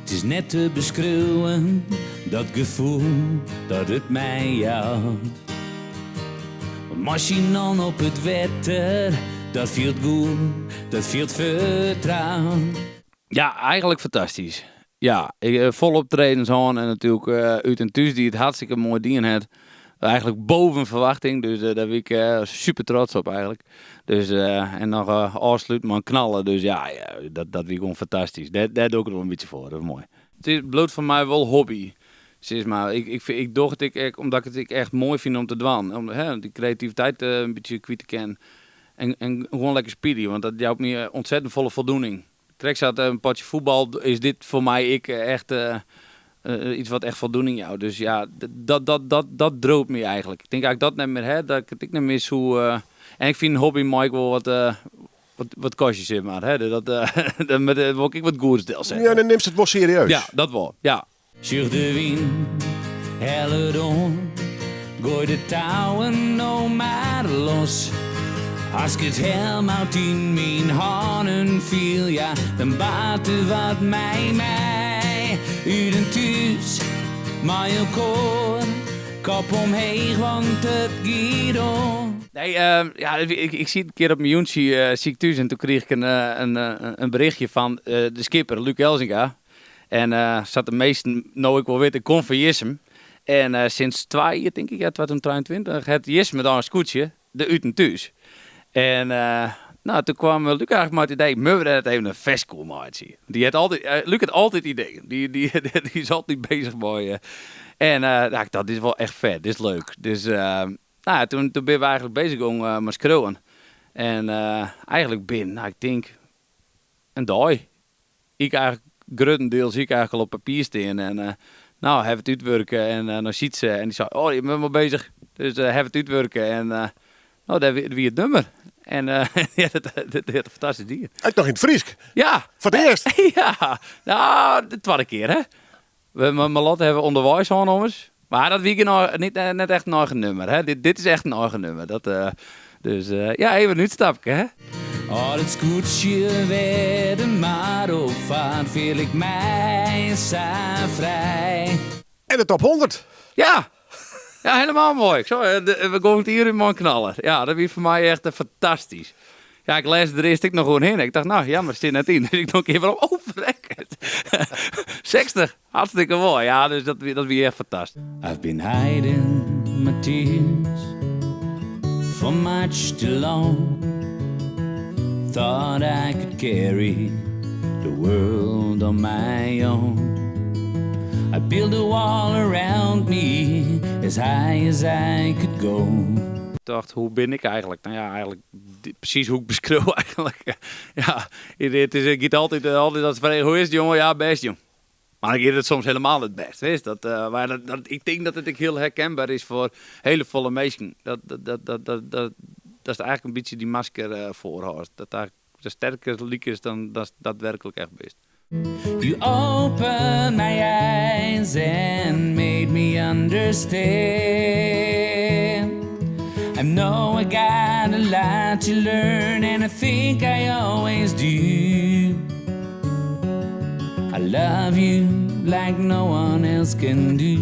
It is net te beskriuwen, dat gefoel dat it my jout. Mei syn allen op it wetter, dat fielt goed, dat fielt fertroud. Ja, eigenlijk fantastysk. Ja, ik, fol optredens hân en natuerlik Ut en Thús dy't it hartstikke moai dien hat. Eigenlijk boven verwachting, dus dêr wie ik super trots op eigenlijk. Dus, en noch ôfsluten mei in knaller, dus ja, ja dat wie gewoan fantastysk. Dêr doch ik it wol in bytsje foar, dat is moai. It bliuwt foar my wol hobby, sis mar. Ik doch it ek omdat ik it ek echt moai fyn om te dwaan. Om, hè, dy kreativiteit in bytsje kwyt te kinnen. En gewoan lekker spylje, want dat jout my ontzettend folle foldoening. Krekt sa't in potsje fuotbal is dit foar my ek echt iets wat echt foldoening jout. Dus ja, dat driuwt my eigenlijk. Ik tink as ik dat net mear ha, dat ik it ek net mear soe. En ik fyn in hobby mei ek wol wat kostje, sis mar. Hè? Dus dat wol ik ek wat goeds delsette. Ja, dan nimst it wol serieus. Ja, dat wol, ja. Sjoch de wyn, hellet oan. Goai de touwen no mar los. As ik it helmhout yn myn hannen fiel, ja, dan bart der wat mei my. Ut en thús, mei elkoar, kop omheech, want it giet oan. Nee, ja, ik siet in kear op myn jûntsje siet ik thús en toen krige ik in berichtje fan de skipper, Luc Elzinga. En sa't de measten no ek wol witte, kom fan Jissum. En sinds twa jier, tink ik, ja, 2023, hat Jissum dan in skûtsje, de Ut en Thús. En no, toen kwam Luc eigenlijk mei it idee, moatte we dêr net even in ferske oer meitsje? Die hat altyd, Luc hat altyd ideeën. Dy is altyd bezich mei. En no, ik tocht, dit is wol echt fet, dit is leuk. Dus no, toen binne we eigenlijk bezich gong mei skriuwen. En eigenlijk bin, no, ik tink in dei. Ik eigenlijk gruttendiels hie ik eigenlijk al op papier stean en no, ha it útwurke en nei Sytse en dy sei, oh, je binne wol bezich. Dus ha it útwurke en no, dêr wie it nummer. En ja, dat hat fantastysk dien. Ek noch yn it Frysk? Ja. Foar it earst? Ja, no, de twadde kear, hè. We, mei Lotte hawwe we ûnderweis hân ommers. Mar dat wie net, net echt in eigen nummer, hè. Dit is echt in eigen nummer. Dat, dus ja, even in útstapke, hè. As it skûtsje wer de mar op fart, fiel ik my sa frij. En de top 100. Ja! Ja, helemaal moai. Ik sei, we gongen it jier út mei in knaller. Ja, dat wie foar my echt fantastysk. Ja, ik lês der earst ek noch oerhinne. Ik tocht, no, jammer, stean net yn. Dus ik noch in kear werom. Oh, frek. 60, hartstikke moai. Ja, dus dat wie echt fantastysk. I've been hiding my tears for much too long. Thought I could carry the world on my own. I built a wall around me as high as I could go. Tocht, hoe bin ik eigenlijk? Nou ja, eigenlijk precies hoe ik beskriuw eigenlijk. Ja, it giet altyd as frege, hoe is it, jonge? Ja, bêst, jong. Mar dan giet it soms helemaal net bêst, witst? Mar ik tink dat it ek hiel herkenber is foar hiele folle minsken. Datst eigenlijk in bytsje dy masker foarhâldst. Dat eigenlijk sterker likest dan datst daadwerkelijk echt bist. You opened my eyes and made me understand. I know I got a lot to learn and I think I always do. I love you like no one else can do.